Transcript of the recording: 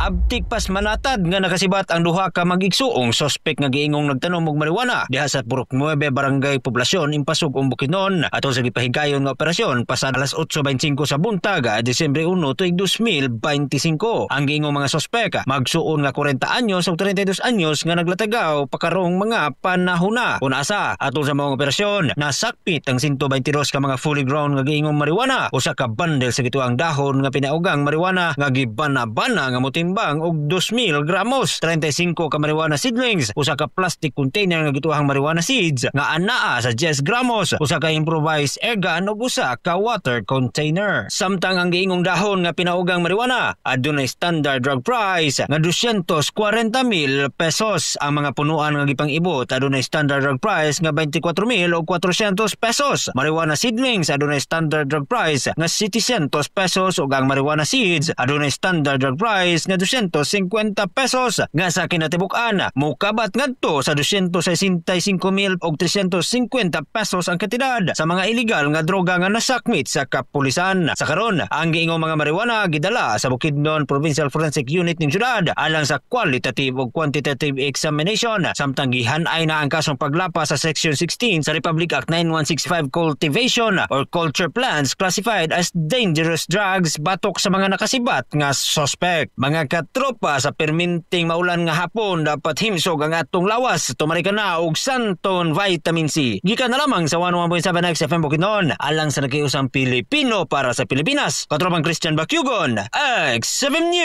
Abtik pas manatad nga nakasibat ang duha ka mag-igsuong sospek nga giingong nagtanom og marijuana diha sa Purok 9, Barangay Poblasyon, Impasug-ong, Bukidnon atol sa gipahigayon nga operasyon pasad alas 8:25 sa buntag, Disyembre 1, tuig 2025. Ang giingong mga sospek, magsuon nga 40 anyos ug 32 anyos nga naglatagaw pa karong mga panahona. Kung asa atol sa mga operasyon, nasakpit ang 122 ka mga fully grown nga giingong marijuana, usa ka bundle sa gituang dahon nga pinaugang marijuana nga gibana-bana nga motimbang og 2,000 gramos, 35 ka marijuana seedlings, usa ka plastic container nga gituahang marijuana seeds nga anaa sa 10 gramos, usa ka improvised air gun ug usa ka water container. Samtang ang giingong dahon nga pinaugang marijuana adunay standard drug price nga 240,000 pesos. Ang mga punuan nga gipang-ibot adunay standard drug price nga 24,400 pesos. Marijuana seedlings adunay standard drug price nga 700 pesos ug ang marijuana seeds adunay standard drug price nga 250 pesos nga sa kinatibuk-an mukabat ngadto sa 265,350 pesos ang kantidad sa mga illegal nga droga nga nasakmit sa kapulisan. Sa karon, ang giingong mga marijuana gidala sa Bukidnon Provincial Forensic Unit ning syudad alang sa qualitative ug quantitative examination, samtang gihanay na ang kasong paglapas sa Section 16 sa Republic Act 9165, cultivation or culture plants classified as dangerous drugs, batok sa mga nakasibat nga suspect. Mga katropa, sa perminting maulan nga hapon, dapat himsog ang atong lawas. Tumarika na og Santon Vitamin C. Gikan na lamang sa 101.7 XFM Bukidnon, alang sa nakiusang Pilipino para sa Pilipinas. Katropang Christian Bakyugon, XFM News.